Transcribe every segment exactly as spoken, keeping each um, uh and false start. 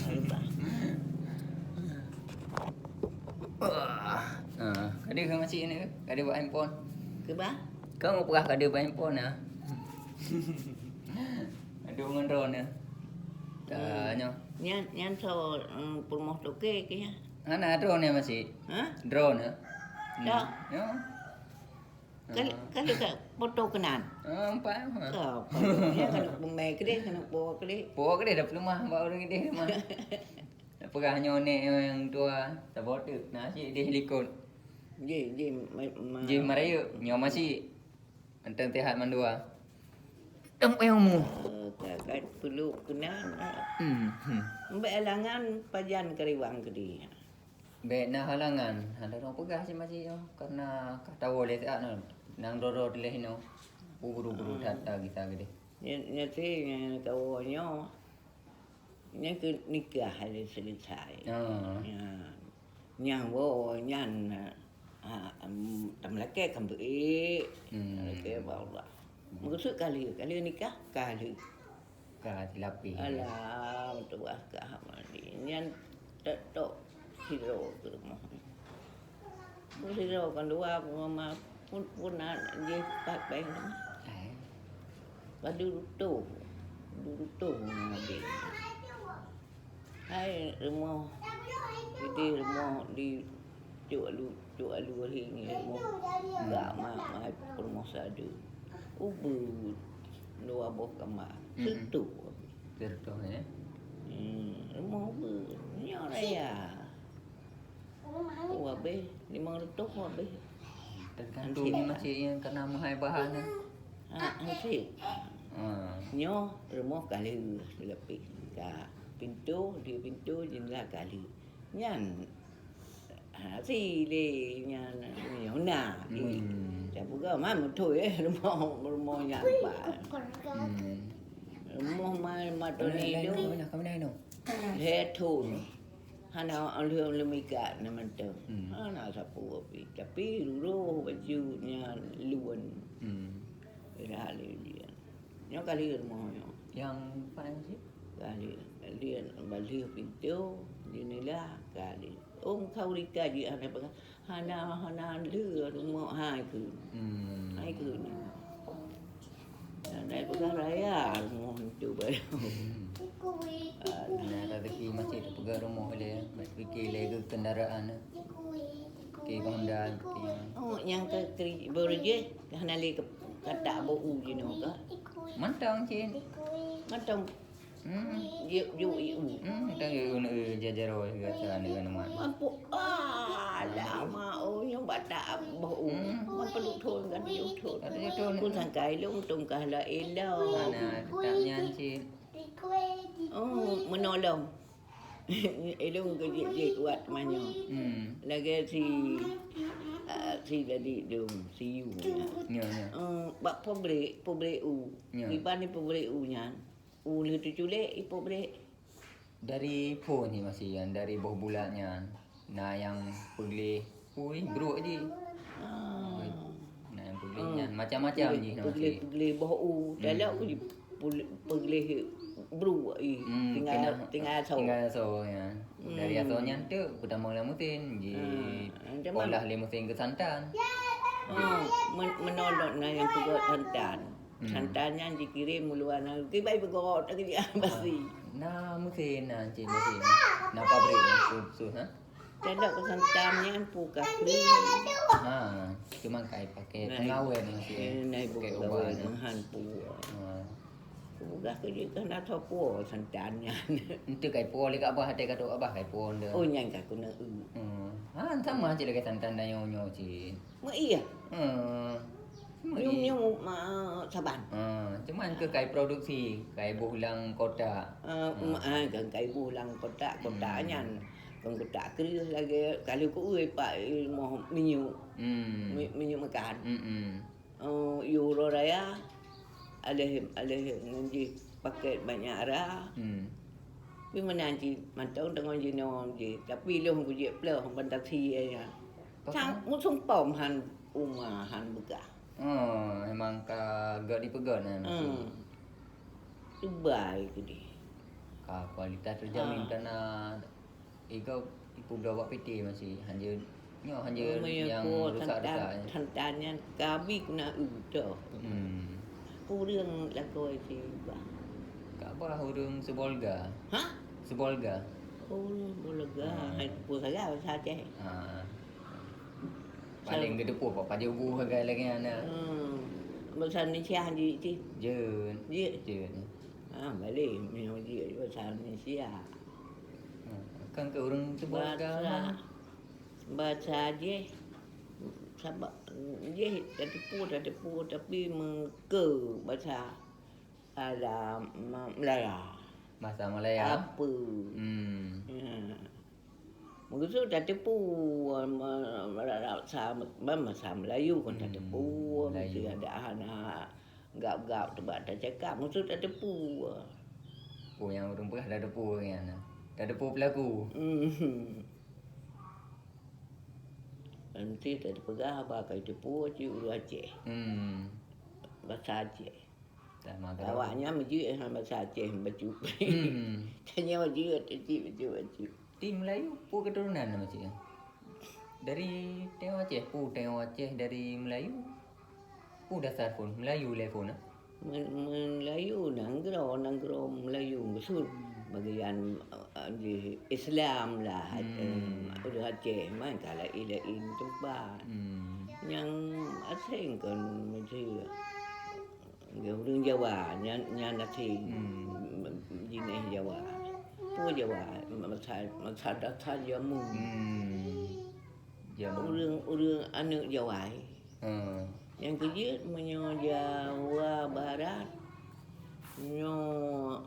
Lupa. Ah, ka deuh keu makcik ni, ka deuh bak handphone. Keu bah? Kau mau peugah ka deuh bak handphone nah. Aduh ngon drone ya. Tanya. Nyan, nyan so, eh, peurumoh toke ke ya? Hana drone ya masih. Ha? Drone ya. Dah. Ya. Kal-, kalau ka foto keunan. Ah, empat. Ka, foto. Ya, keuneuk peumain keudeh, keuneuk po keudeh. Po keudeh dah peuleumah bak ureueng keudeh mah. Nak peugah nyoe nek nyang dua, saboh teuk, na cit deh likot. Jih, jih, ma-, ma-, Jih marayeuk, nyoe masih. Mantong sehat mandua. Tong payong mu. Eh, ka, ka peuluk keunan. Hmm, hmm. Mbak alangan pajan kariwang keudeh. Bèk na halangan, hana droe peugah cit masih nyoe, karena ka tawoe lé siat nyoe. Nang droe-droe tuléh inoe, buru-buru that gisa keudeh. Nyan, nyan si, nyan kawoe nyoe, nyan keu nikah lé selesai. Ah. Nyan, nyan woe, nyan, ah, em, tameulakèe kan beuék. Hmm. Tameulakèe bak Allah. Meukeusut ka lheueh, ka lheueh nikah, ka lheueh. Ka silapeh. Alah, meutuah ka mandi. Nyan tok-tok sidroe keu rumoh. Sidroe kan dua mama pun, pun na jih pat beng. Eh. Padu rutoh. Rutoh mama deh. Hai rumoh. Jadi rumoh di Cok alu, cok alu hari ni, rumoh gak mak, mak peurumoh sadu. Ubeut dua boh kama. Mm-mm. Seutoh. Seutoh, ya. Hmm, rumoh ubeut. Nyoe raya. Oh, habéh limong reutôh habéh. Tergantung ni masih yang kena meuhai bahan. Ha, hansip. Ha. Nyoe rumoh ka lheueh dilapeh. Ka pintoe, di pintoe jendela ka lheueh. Nyan Ha, si lé nyan, nyoe na. Hmm. Dah peugah, man meuthôi, eh, rumoh, rumoh nyan ba. Hmm. Rumoh ma-, ma Tony tu. Lhèe thôn. Hana lheueh leumikat na mantong. Hmm. Hana sapeue pi. Tapi ruroh bacut nyan lôn. Hmm. Ira lé dia. Nyoe ka lheueh rumoh nyoe. Nyang paléng cit? Ka lheueh. Ka lheueh, ba lheueh pintoe, jendela, ka lheueh. Ôn khauri ka jih hana peugah, hana, hana lheueh rumoh hai keuh. Hmm. Hai keuh ni. Hana peugah raya rumoh tu baru. Hmm. Nah, rezeki masih terpeugah rumoh lé, masih fikir lé ke kendaraan. Ke Honda, ke Oh, nyang ke keri-, baru jih, hana lé ke, katak bak u jinoe ka? Mantong cit. Mantong. Hmm. Juk, juk i u. Hmm, tang yu ne jajaroi ke sana dengan mak. Mampu. Ah, lama. Oh, nyang batak bak u. Hmm. Mampu duk thon kan, duk thon. Ada je thon. Pun sangkai lung tungkah la elo. Mana tak nyan cit. Oh, menolong. Ilung keu jih, jih kuat manyong. Hmm. Lagèe si, ah, si tadi dong, si Yu nyan. Ya, ya. Eh, bak pabrik, pabrik u. Ya. Iban di pabrik u nyan. U lheueh teuculek, i pabrik. Dari phon ni masih yang dari boh bulat nyan. Na nyang peugleh, ui, brok jih. Ah. Ui, na nyang peugleh nyan, macam-macam jih na masih. Peugleh-peugleh boh u, hmm, dalam u jih pul-, peugleh brok, ih, hmm, tinggai, kena, tinggai asoe. Tinggai asoe, ya. Hmm. Dari asoe nyan tu, peutamong lam mesin, ji, ah, macam mana? Olah lé mesin keu santan. Ah, men-, meunodok na nyang peugöt santan. Hmm. Santan nyan jikirém u luwa nanggroe, kiban peugöt lagèe nyan pasti. Na mesin, na cit mesin. Na pabrik khusus, ha? Tadok keu santan nyan pu ka keu. Ha, cuma kai pakai pengawén masih, eh, pakai ubat, eh. Meuhan pu. Ha. Peugah keu jih keu na tho pu santan nyan. Ente kai pu lé keu abah, até ka trok abah kai pu ente. Oh, nyan ka keuneuk. Hmm. Ha, sama cit lagèe santan dan nyoe-nyoe cit. Meuieh. Hmm. Meuieh. Nyum-nyum ma-, saban. Ha, cuman keu kai produksi, kai boh lam kotak. Ah, hmm, ma-, ah, kan kai boh lam kotak, kotak nyan. Kan kotak kreueh lagèe, kalau keu ueh pak, eh, moh minyeuk. Hmm. Mi-, minyeuk makan. Hmm, hmm. Oh, yue uroe raya, aléh, aléh ngon jih paket banyak ara. Hmm. Tapi meunan cit mantong teungoh jinoe jih. Tapi lôn kujak ploh ban taksi nyan. Sang musông pom han uma han beugah. Oh, memang ka gèt dipeugöt nyan maksud. Hmm. Dubai keudeh. Ah, kualitas terjamin karena igob ipubloe bak P T masih. Hanya nyoe hanya yang rusak-rusak. Tantan nyan kabi kuna eu toh. Hmm. Ureuëng lakoe si bah. Kak bah ureuëng Sebolga. Ha? Sebolga. Oh, Sebolga. Hmm. Hai, pusara bahasa Aceh. Ha. Paling geuteupeue Pak Pajoh Bu hagai lagée nyan. Hmm. Bahasa Indonesia jeuet cit. Jeuet. Jeuet. Jeuet. Ha, baleh meunyoe jeuet bahasa Indonesia. Hmm. Kan ke ureuëng Sebolga. Bahasa, bahasa jih sabab jih tateupeue, tateupeue tapi meuke bahasa Ada ma-, Malaya. Bahasa Malaya. Apa? Hmm. Ya. Meukeusud tateupeue ma-, ma-, ma-, bahasa Melayu kon tateupeue, meusti ada hana gap-gap teubak tacakap, meukeusud tateupeue. Oh, nyang ureuëng peugah tateupeue nyan. Tateupeue pelaku. Hmm. Nanti tateupeugah haba ka jiteupeue cit ureuëng Aceh. Hmm. Bahasa Aceh. Awaknyan meujeuet hana bahasa Aceh bacut. Hmm. Tanyoe jeuet cit bacut-bacut. Di Melayu peue keturunan nama cik? Dari Tengah Aceh, peue Tengah Aceh dari Melayu? Peue dasar phon Melayu lé phon ah? Melayu nanggroe, nanggroe Melayu geusul bagian, eh, di Islam lah. Hmm. Ureuëng Aceh man ka laén-laén teumpat. Hmm. Nyang asing kon Mesir. Ureuëng Jawa nyan, nyan asing. Hmm. Jinéh Jawa. Peue Jawa? Masa, masa dasar jameun. Hmm. Jameun. Ureuëng, ureuëng aneuëk Jawa. Hmm. Nyang keujeuet meunyoe Jawa Barat, nyoe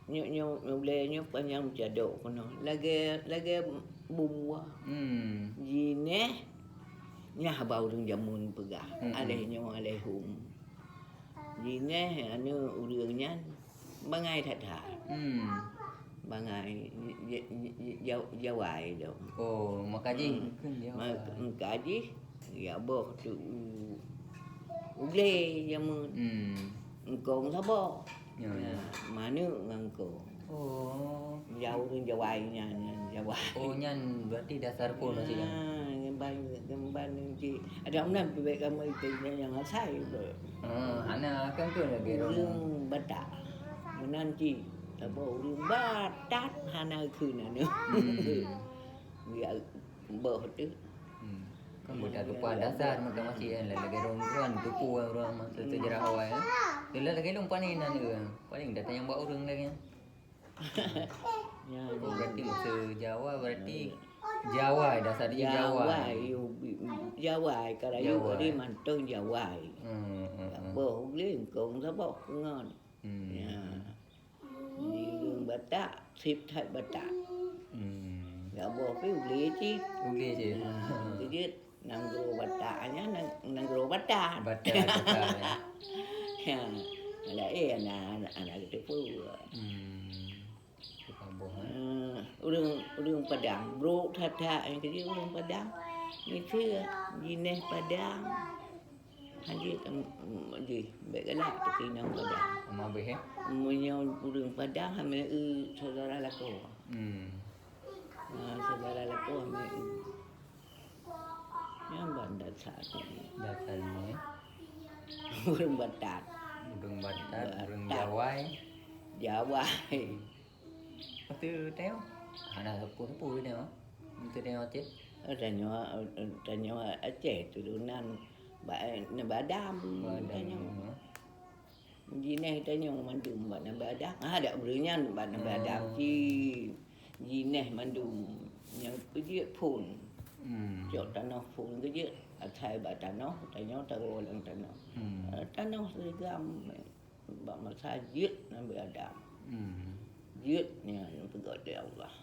Nyoe, nyoe, nyoe ulée nyoe panyang meucadok keunoe. Lagée, lagée buwa. Hmm. Jinéh, nyan haba ureuëng jameun peugah. Hmm. Aleh nyoe, aleh hom. Jinéh, anu, ureuëng nyan bangai that-that. Hmm. Bangai, j-, j-, j-, j-, jawai tu. Oh, maka jih. Hmm. Maka jih, ya boh tu u-, ulée jameun. Hmm. Engkong saboh. Ya, ya. Ya, manuk ngon engkong. Oh. Ya, ureuëng Jawa nyan, nyan Jawa. Oh, nyan berarti dasar phon masih, ya? Ah, ngemban, ngemban nyan cit. Ada meunan pih bèk kamoe nyang asai tu. Ah, hana kan tu lagi. Ureuëng Batak. Meunan cit. Saboh ureuëng Batak hana keunan. Hmm. Ya, boh tu. Hmm. Kan buta tupa dasar meuka masih kan, lagée ureuëng-ureuëng tupu ureuëng masa sejarah awai kan. Lagée lôn panen nan ke. Paling datang nyang bak ureuëng lagée. Ya, oh, berarti masa Jawa berarti Jawa dasar dia Jawa. Jawa, Jawa, kalau Jawa. Mantong Jawa. Hmm, hmm, hmm. Apa uleng kong saboh ngon. Hmm. Ya. Di ureuëng Batak, sép that Batak. Hmm. Saboh pih ulée cit. Ulée cit. Ha, keujeuet nanggroe Batak nyan, nang-, nanggroe Batak. Batak, Batak, ya. Ya. Ada, eh, anak, anak, anak kita pun. Hmm. Saboh, eh. Eh, ureuëng, ureuëng Padang, brok that-that nyang keujeuet ureuëng Padang. Itu jinéh Padang. Hana, em, em, jih, bèk galak tapi inong Padang. Ama beh, eh? Meunyoe ureuëng Padang hana eu saudara lakoe. Hmm. Ha, saudara lakoe hana eu. Nyan ban dasar tu. Dasar ni, eh? Ureuëng Batak. Ureuëng Batak, ureuëng Batak. Jawai. Jawai. Lepas tu tengok, hana sapeue-sapeue tengok. Untuk tengok Aceh. Oh, tanyoe, tanyoe Aceh turunan ba-, Nabi Adam. Nabi Adam, tanyoe. Ya. Jinéh tanyoe mandum bak Nabi Adam. Ah, dak ureuëng nyan bak Nabi Adam. Hmm. Cit. Jinéh mandum nyang peujeuet phon. Hmm. Cok tanoh phon keujeuet, asai bak tanoh, tanyoe tawoe lam tanoh. Hmm. Ah, tanoh seugam. Bak masa jeuet Nabi Adam. Hmm. Jeuet nyan peugah lé Allah.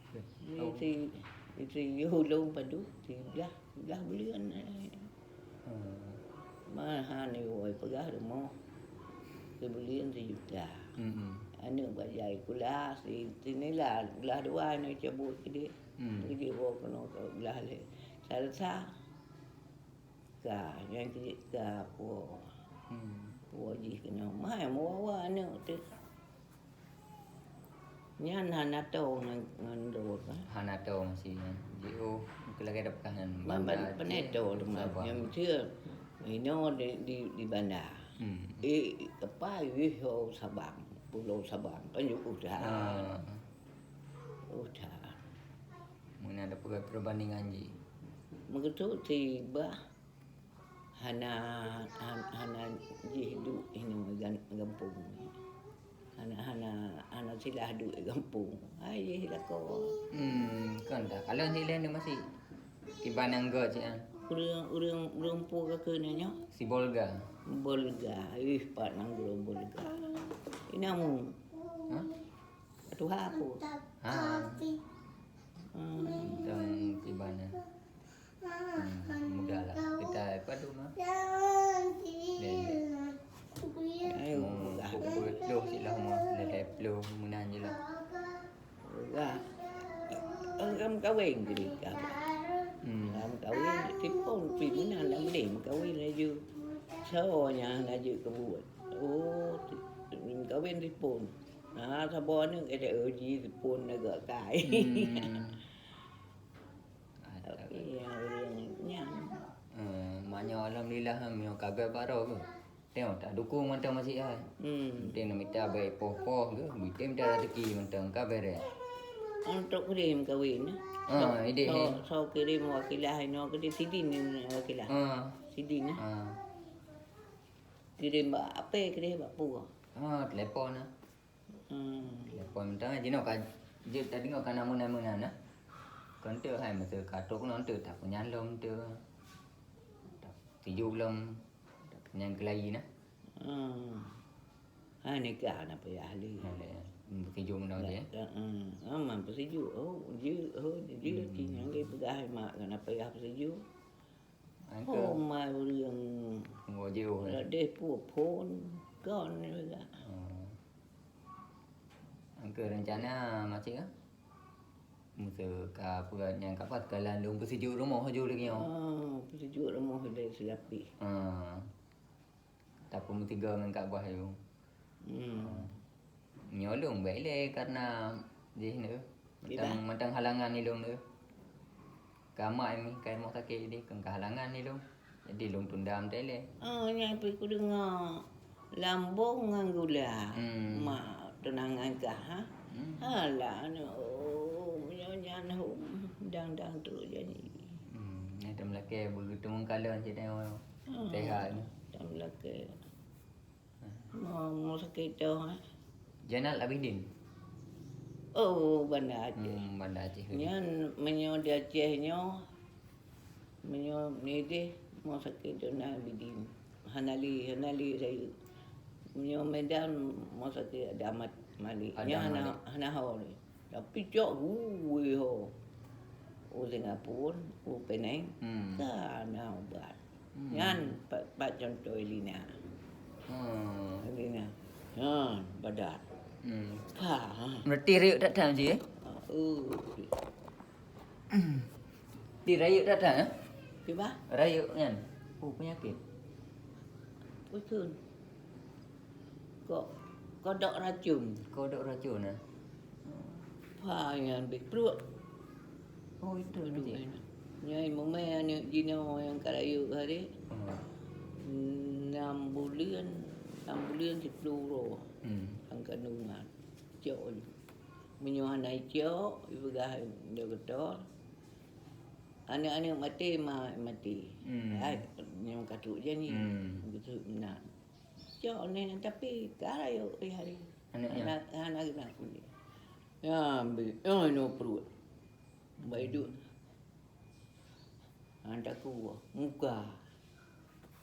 Betul. Isi, isi ulôn padub, siblah, siblah buleuen, eh. Hmm. Mahai nyoe peugah rumoh. Sibuleuen sijuta. Hmm. Aneuk bajai kula, si, sinila, kula dua aneuk cabot sideh. Hmm. Jadi, woe keunoe kula lé. Salsa. Ka, nyang keu ka po. Hmm. Wah jih keunoe, mai meuwawa aneuk teuh. Nyan hana toe ngon, ngon droe kan. Hana toe masih nyan. Jiôh, mungkin lagèe dak peugah nyan. Ban, ban, Banda Aceh, pane toe teuma. Sabang. Nyan meusti inoe di, di, di Banda. Hmm. Eh, teumpat jih ho Sabang, Pulo Sabang, kan jih usaha. Ah. Usaha. Meunan ada peugah perbandingan jih. Meukeusut sibah. Hana, han-, hana jih duek inoe gan-, gampông. Hana, hana, hana silah duek gampông. Hai jih lakoe. Hmm, kon dah. Kalau sileh ni masih kiban angga cik ah. Ureueng, ureueng, ureueng pu ka keunoe nyoe? Si Bolga. Bolga. Ih, pat nanggroe Bolga. Inamu. Hah? Tuha aku. Ha. Hmm. Tentang kiban eh. Hmm, mudah lah. Kita apa tu mah? Lele. Ayo, mudah. Pukul puluh sik lah mah. Lele puluh meunan je lah. Mudah. Orang kawin jadi kah? Hmm. Orang kawin, tipon pi meunan lah boleh kawin laju. Sonya laju kebuat. Oh, ti-, kawin tipon. Nah, saboh aneuk kata, "Oh, ji pun agak kai." Hmm. Tapi yang ureueng nyan. Eh, maknyo alhamdulillah, meunyoe ka gèt baroe ke. Tengok, tak dukung mantong masih ai. Hmm. Penting nak mita baik poh-poh ke, bitem dah rezeki mantong ka beres. Untuk kirim kawin, eh? Ah, ideh, eh. So, so kirim wakilah inoe ke di sidin ni wakilah. Ah. Sidin, eh? Ah. Kirim bak ape, kirim bak peue? Ah, telepon, eh. Hmm. Telepon mantong, jinoe ka, jeuet tadeungoe ka na meunan-meunan na. Kon teuh hai masa ka trok ngon teuh, tapeunyan lom teuh. Tapeusijok lom, tapeunyan keulayi na. Hmm. Hai nikah na payah lé. Boleh. Hmm, peusijok meunan je. Hmm. Ah, man peusijok. Oh, jeuet, oh, jeuet. Hmm. Nyang geupeugah mak na payah peusijok. Angka. Oh, mai ureueng. Ngoh jiôh, eh? Ladeh pue phon kon juga. Oh. Angka rencana masih kah? Masa ka peugah nyang ka pat ka lan lôn peusijok rumoh ju lagi nyoe. Ah, peusijok rumoh lé silapih. Ah. Tapeumeutiga ngon Kak Bah ayue. Hmm. Nyoe lôn bèk ilèe karena jih nyoe. Mantong, mantong halangan ilôn nyoe. Ka mak mi kai rumoh sakét jadi kon ka halangan ilôn. Jadi lôn tunda mantong ilèe. Oh, nyan pih kudeungoe lambông ngon gula. Hmm. Mak tunangan kah, ha? Hmm. Alah, nyoe, oh, nyoe nyan hom dang-dang trok janji. Hmm, nyan tam lakèe beugeuteumeung kalon cit nyoe. Hmm. Sehat. Tam lakèe. Mo-, mo sakét tu, eh. Zainal Abidin? Oh, Banda Aceh. Hmm, Banda Aceh. Nyan meunyoe di Aceh nyoe, meunyoe nideh mo sakét Zainal Abidin. Hana lé, hana lé rayeuk. Meunyoe Medan mo sakét Adam Mat-, Malik. Adam Nyan hana, Malik. Hana ho lé. Tapi cok gue ho. U Singapura, u Penang, hmm, ka na ubat. Hmm. Nyan pat, pat contoh Elina. Hmm. Elina. Ha, badat. Hmm. Pa, ha. Berarti rayeuk that-that je, eh? Ha, oh. Di rayeuk that-that, eh? Kiban? Rayeuk nyan. Oh, penyakit. Usun. Ko-, kodok racun. Kodok racun, eh? Pa nyan bit pruet. Oh, itu. Aduh, nanti. Nyai mumai aneuk jinoe nyang ka rayeuk hari. Hmm. Enam buleuen, enam buleuen siploh uroe. Hmm. Dalam kandungan. Cok. Meunyoe hana icok, ipeugah dokto. Aneuk-aneuk maté, ma-, maté. Hmm. Hai, nyang ka trok janji. Hmm. Beutôi meunan. Cok neh, tapi ka rayeuk hari. Aneuk nyan? Hana, hana geuna kulit. Ya, ambil. Oh, inoe pruet. Bak iduek. Ha, takue. Muka.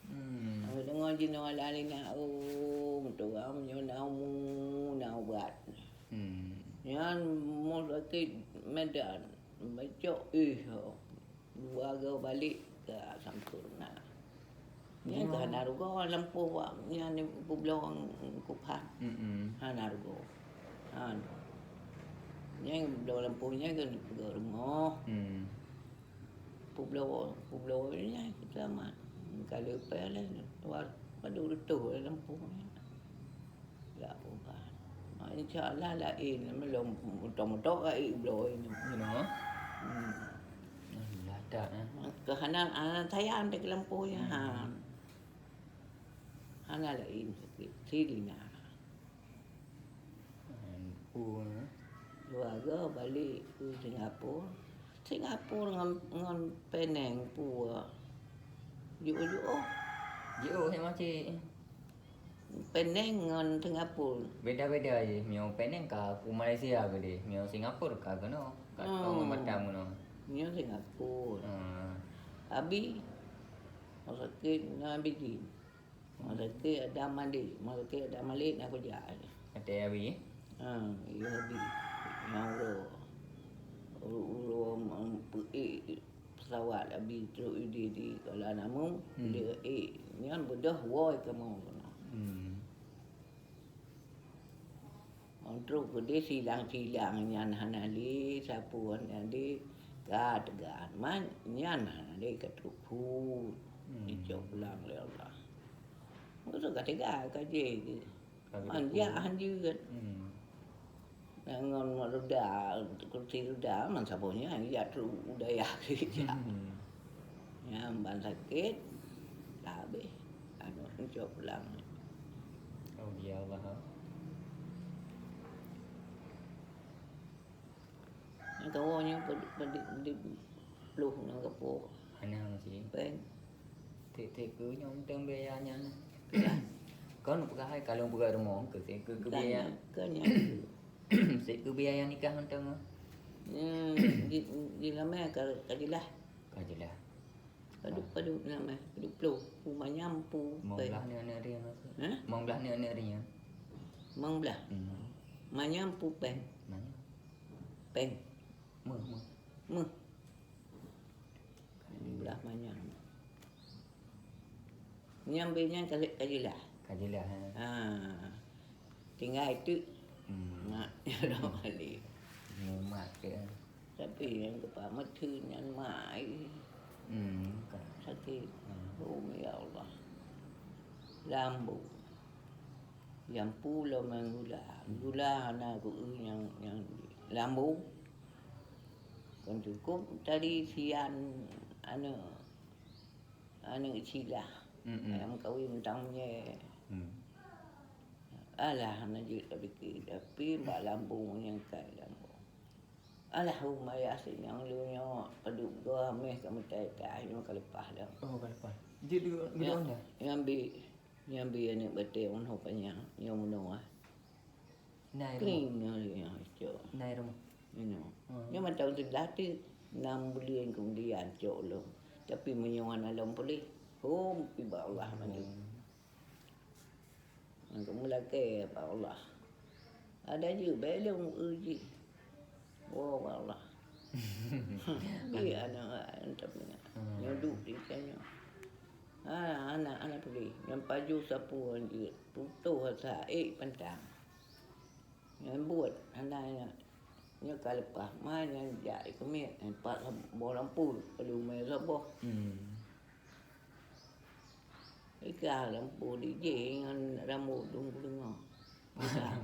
Hmm. Deungoe jinoe Elina, oh, meutuah meunyoe na umu, na ubat. Hmm. Nyan mo sakét Medan. Bacok, eh, oh. Dua go balek ka Sampoerna. Nyan ka hana rugoe lampôh wak nyan peubloe kuphan. Mm-mm. Hana rugoe. Han. Nyan bloe lampôh nyan keu rumoh. Hmm. Peubloe, peubloe nyan seulamat. Ka leupah lé luwa Padub reutôh lampôh nyan. Ya, bukan. Ha, insya Allah laén, lom moto-moto ka ék bloe nyoe. Nyoe. Hmm. Alhamdulillah, dah, eh. Keuhana, hana sayang dek lampôh nyan, ha. Hmm. Hana laén sakét, sirina. Hmm, pu, eh. Keluarga balik ke Singapura. Singapura ngon, ngon Penang pu. Jiôh-jiôh. Jiôh, hai makcik. Penang ngon Singapura. Beda-beda je. Meunyoe Penang ka ku Malaysia keudeh. Meunyoe Singapura ka keunoe. Ka, hmm, ngon Batam keunoe. Nyoe Singapura. Hmm. Abi, rumah sakit na Abi jih. Rumah sakit Adam Malik. Rumah sakit Adam Malik na kujak. Kata Abi? Ha, iya Abi. Nyang uroe. Uroe, uroe, em, peuék pesawat Abi trok di, di Kuala Namu, hmm, dia ék. Nyan beudôh woe kamoe keunoe. Hmm. Trok keudeh silang-silang nyan hana lé, sapeue hana lé, ka teuga. Man nyan hana lé ka trok phon. Hmm. Icok pulang lé Allah. Masa ka teuga ka jih. Ka jih. Man jak han jeuet. Hmm. Ngon roda, kursi roda, man saboh nyan jak trok u dayah keu jak. Hmm. Nyan ban sakét, ka habéh. Anu, icok pulang. Aulia Allah, ha. Nyang kawoe nyoe peuduek, peuduek, peuduek ploh ngon gapo. Hana sih. Pen. Tik-tik keu nyoe mantong biaya nyan. Kon peugah hai kalon peugah rumoh keu, keu, keu biaya. Kan, kan nyan. Sik keu biaya nikah mantong. Hmm, di, di lamai ka, ka jeulaih. Ka jeulaih. Padub, padub nama, padub ploh. Pu manyam, pu peng. Limong blaih ni aneuk ring. Hah? Limong blaih ni aneuk ring. Limong blaih. Hmm. Manyam pu peng. Manyam. Peng. Meuh, meuh. Meuh. Limong blaih manyam. Nyang bri nyan ka, ka jeulaih. Ka jeulaih, ha. Ha. Tinggai teuk. Hmm. Mak, ya Allah, balik. Mumat ke. Tapi nyang keupak meuteun nyan mak ai. Hmm, kan. Sakét. Hmm. Oh, ya Allah. Lambung. Nyang pu lom nyang gula. Gula hana ku nyang, nyang lambung. Kon cukup tadi sian aneuk. Aneuk silah. Mm-mm. Ayam kawin mantong meunyoe. Hmm. Alah, hana jeuet tapike, tapi bak lambung nyang kai lambung. Alah, rumah Yasin nyang lôn nyoe padub goe meh ka meutai-tai nyoe ka leupah dah. Oh, ka leupah. Jeuet di, di Honda? Nyang bi, nyang bi aneuk batée ngon ho panyang nyoe meunoe. Nai rumoh. Kring nyoe, nyoe, cok. Nai rumoh. Nyoe. Hmm. Nyoe mantong teudah tu enam buleuen keumudian cok lom. Tapi meunyoe hana lom puléh, hom pi bak Allah mantong. Hmm. Mantong meulakée bak Allah. Ada jeuet bèk lôn eu jih. Woe bak Allah. Di aneuk, aneuk tapi na. Hmm. Nyoe duek di tanyoe. Ha, aneuk, aneuk puléh. Nyang pajoh sapeue jeuet. Putôh asa ék pantang. Nyan buet hana nyan. Nyoe ka leupah ma nyan jak ikeumiet, nyan pat boh lampôh, padum mè saboh. Hmm. Ika lampôh dijéh ngon rambôt dum kudeungoe. Ika.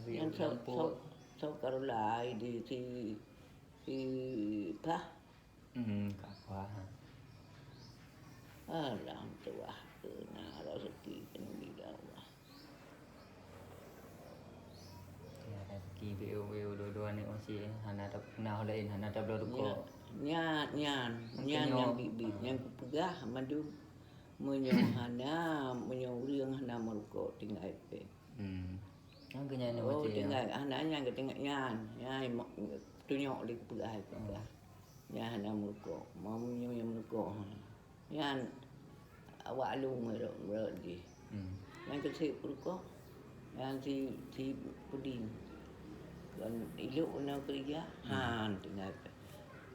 Nyan so, so, so karulai di si, si pah. Hmm, ka kuah. Alah, tuah keu na rezeki keuneuk bidang Allah. Ya, rezeki beu, beu dua-dua ni masih hana tap-, na lain, hana tabloe rukok. Nyan, nyan, nyan, nyan nyang biet-biet, nyang kupeugah mandum meunyoe hana, meunyoe ureueng hana meurukok tinggai pèng. Hmm. Nyang keu nyan. Oh, masih, ya. Tinggai, hana nyan keu tinggai nyan. Nyan mo-, tunyok lé kupeugah, kupeugah. Nyan hana meurukok. Mau nyoe nyang meurukok, ha. Nyan awak lôn rot, rot jih. Hmm. Nyan keu si meurukok. Nyan si, si puding. Kon ilok na keurija, hmm, han tinggai.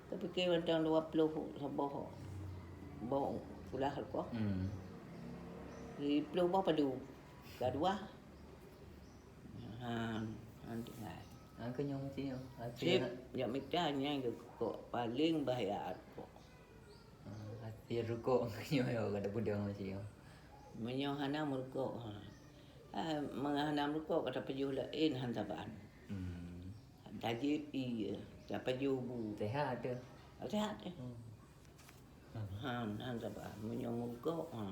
Tapi ke mantong dua ploh saboh boh pula rukok. Hmm. Di ploh boh padu. Ka dua. Han, han tinggai. Han keu nyoe meusti nyoe. Sip, jak mita nyan keu kok paléng bahya kok. Ah, Ya rukok nyoe ka tapeudong masih. Meunyoe hana meurukok, ha. Ah, meunyoe hana meurukok ka tapajoh laén han saban. Hmm. Tajieb ie, tapajoh bu. Sehat tu. Sehat tu. Hmm. Han, han saban. Meunyoe meurukok, ha.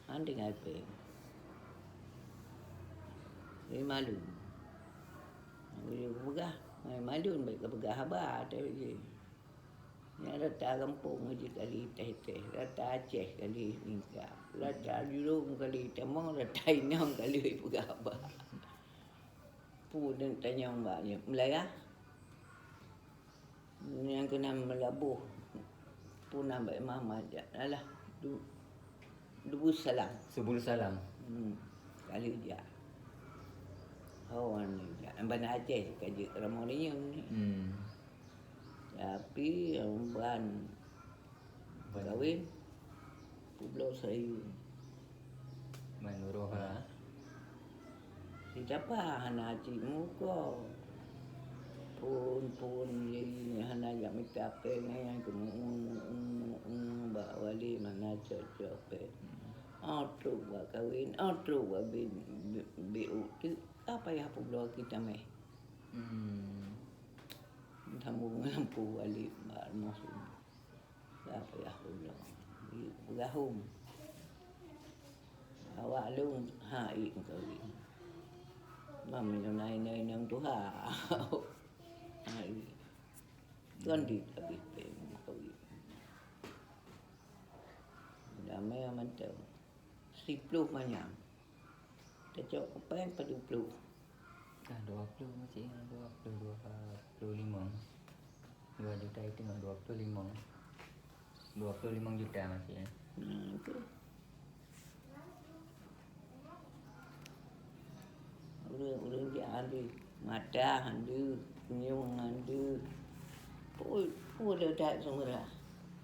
Han tinggai pèng. Lé malu. Lé peugah, hai malu bèk kapeugah haba ateueh jih. Nyan rata gampông jih kali teh-teh, rata Aceh kali ningka, rata Jurong kali tamong, rata inong kali peugah haba. Peue tanyong bak nyoe, Malaya? Nyang keunan Meulaboh, peue nan bak Imam Ahmad, alah, du-, Dubu Salam. Subul Salam. Hmm, kali jak. Oh, anu jak. Banda Aceh ka jeuet ramoh riyeum ni. Hmm. Tapi, ban Ban- kawin, publoe sayue. Ban uroe ha. Sitapa hana cit muko. Phon-phon lé hana jak mita pèng, nyan keu muun, muun, muun, bak wali mana cok-cok pèng. Hmm. Oh, trok bak kawin, oh, trok bak bi-, bi-, bi uteuk. Ka payah publoe kita meh. Hmm. Sambung lampu balik bak rumoh sini. Ka payah publoe. Peugahom. Awak lôn hai meukawen. Mam nyoe na inong-inong tuha. Hai. Tuan di habéh pèng meukawen. Damé mantong. Siploh manyam. Tacok kupèng padum ploh. Ah, dua puluh masih, dua puluh, dua puluh lima. Dua juta itu mah dua puluh lima. Dua puluh lima juta masih, ya. Nah, itu. Ureueng, ureueng jak han deuh, mata han deuh, nyueng han deuh. Peue, peue le that seumurah.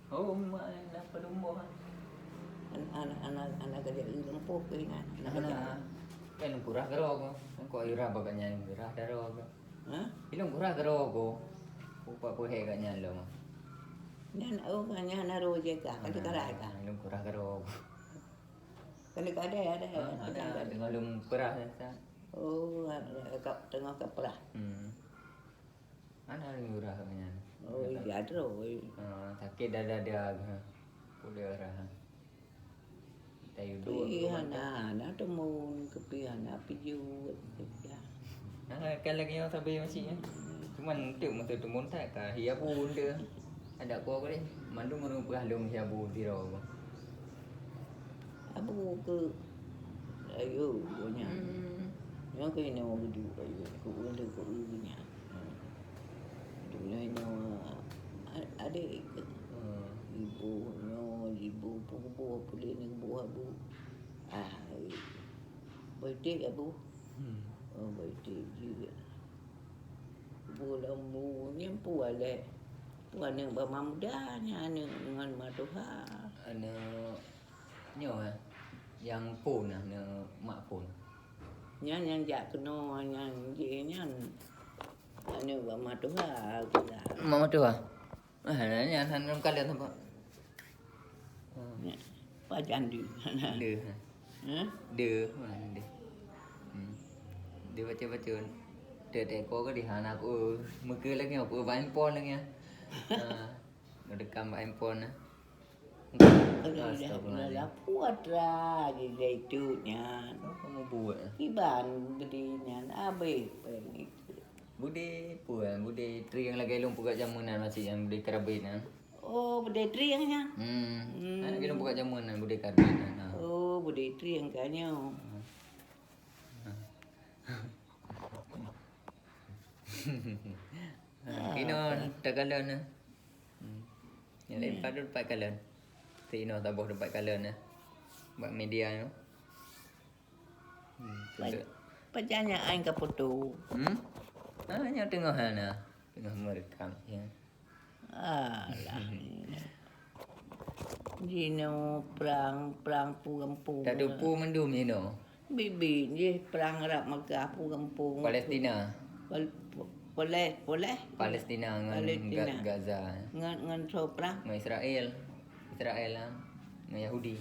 Oh, mak, na padum boh, ah. An-, an-, anak, anak kajak i lumpoh keu inan, anak kajak. Kan kurah keudroe ko. Kan kok irah bak nyan, irah daroe ko. Hah? Ilôn kurah keudroe ko. Upak peuhèe kat nyan lom. Nyan, oh, kat nyan na roh je kah, kan sekarang kah? Ilôn kurah keudroe ko. Kan dekat ada, ada. Ah, ada, ada. Teungoh lôn peurah, ya, Ustaz. Oh, ada, ka, teungoh ka peurah. Hmm. Hana lôn urah nyan. Oh, iya, droe. Ha, sakét dada dia. Puleuh rah. Tayu dua. Tapi hana, hana teumon, tapi hana pijot. Hana, kan lagèe nyoe sabe masih, ya. Cuman untuk masa teumon tak ka, ya pun dia. Ada kuah deh. Mandum ureueng peugah lôn ya bu tiro. Abu keu ayo nyan. Hmm. Nyan keuh inoe geuduek ayo, keu ulèe keu ulèe nyan. Hmm. Dulai nyoe a-, adek keuh. Hmm. Ibu nyoe, ibu peubuh, pulèe nyoe buah bu. Ah, ai. Beutek abu. Hmm. Oh, beutek jeuet. Bu lam bu nyan pu alek. Pu aneuk bak ma muda nyan aneuk ngon ma tuha. Aneuk Nyoe, eh, nyang phon, eh, nyoe mak phon. Nyan nyang jak keunoe, nyang jih nyan. Aneuk bak ma tuha, kira. Mak ma tuha? Ah, nyan, nyan, nyan, kalon apa? Nyan, pajan deuh. Deuh, eh. Hah? Deuh, ah, deuh. Hmm. Deuh baca-baca. Deuh, deuh, ko ke di hana aku, meuke lagi aku, bain phon lagi, eh. Ah, meudeukam bain phon, eh. Astagfirullahaladzim. Putra di zaitun nyan. Apa kamu buat, eh? Iban beli nyan abis peng itu. Bude pun, bude triang lagèe lôn peugah jameun nan masih nyang bude karabit nan. Oh, bude triang nyan. Hmm. Hmm. Anak lôn peugah jameun nan bude karabit nan. Ha. Oh, bude triang ka nyoe. Ha. Ha. Ha, kinoe takalon, eh. Hmm. Nyang laén pat teumpat kalon. Teuinoe saboh teumpat kalon, eh. Bak media nyoe. Hmm, pajan nyan ai ka foto. Hmm? Ah, nyoe teungoh hana. Teungoh meurekam, ya. Alah. Jinoe prang, prang pu gampông. Tak ada pu mandum jinoe. Biet-biet jih prang rab Makkah pu gampông. Palestina. Pal-, Poles, poles. Palestina ngon Palestina. Ga- Gaza. Ngon ngon soe prang? Ngon Israel. Israel lah. Ngon Yahudi.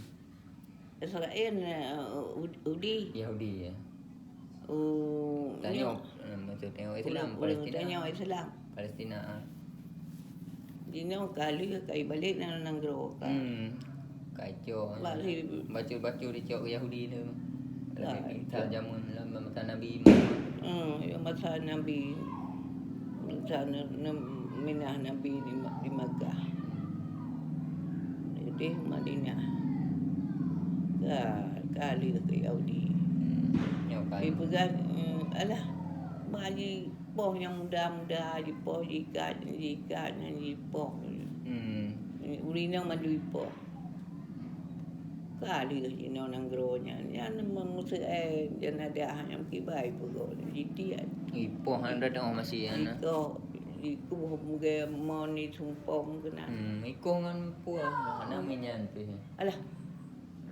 Israel eh, Udi. Yahudi ya. Oh, Tanyoe eh, maksud tengok Islam Ureueng Palestina. Tanyoe Islam. Palestina. Ah. Dinoe kali kai balik nang nanggroe ka. Hmm. Kacau. Bak si- Baca-baca dicok Yahudi tu. Lah, Lagi kita zaman lama masa Nabi. Hmm, ya masa Nabi masa na- na- minah Nabi di, Ma- di Makkah. Jadi Madinah. Ka kali ke Yahudi. Hmm. Nyoka. Dipeugah eh, alah bak jipoh nyang muda-muda jipoh jikat jikat nyan jipoh. Hmm. Ureueng inong mandum jipoh. Ka lheueh jinoe nanggroe nyan, nyan meuseu'èn jenazah nyang kibai peugot jitiat. Ipoh hana datang masih ana. Iko iko mugé mon ni sumpong keunan. Hmm, iko ngon puah hana minyan pih. Alah,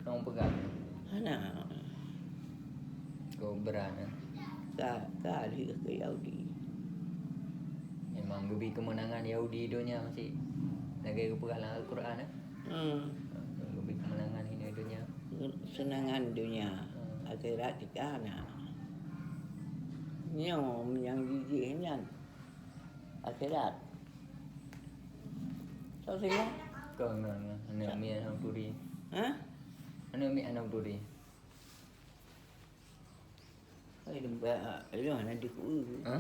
Tong pegang. Hana. Kau berat eh. Ka ka lheueh ke Yahudi. Memang geubi kemenangan Yahudi donya masih. Lagi geupeugah lam Al-Quran eh. Hmm. Geubi kemenangan ini donya. Senangan dunia, akhirat tika hana. Nyoe nyang jijih nyan akhirat. Soe singoh? Kau ngah ngah aneuk miet hana turi. Ha? Aneuk miet hana turi. Ai lembah, ayo hana dikeu. Ha?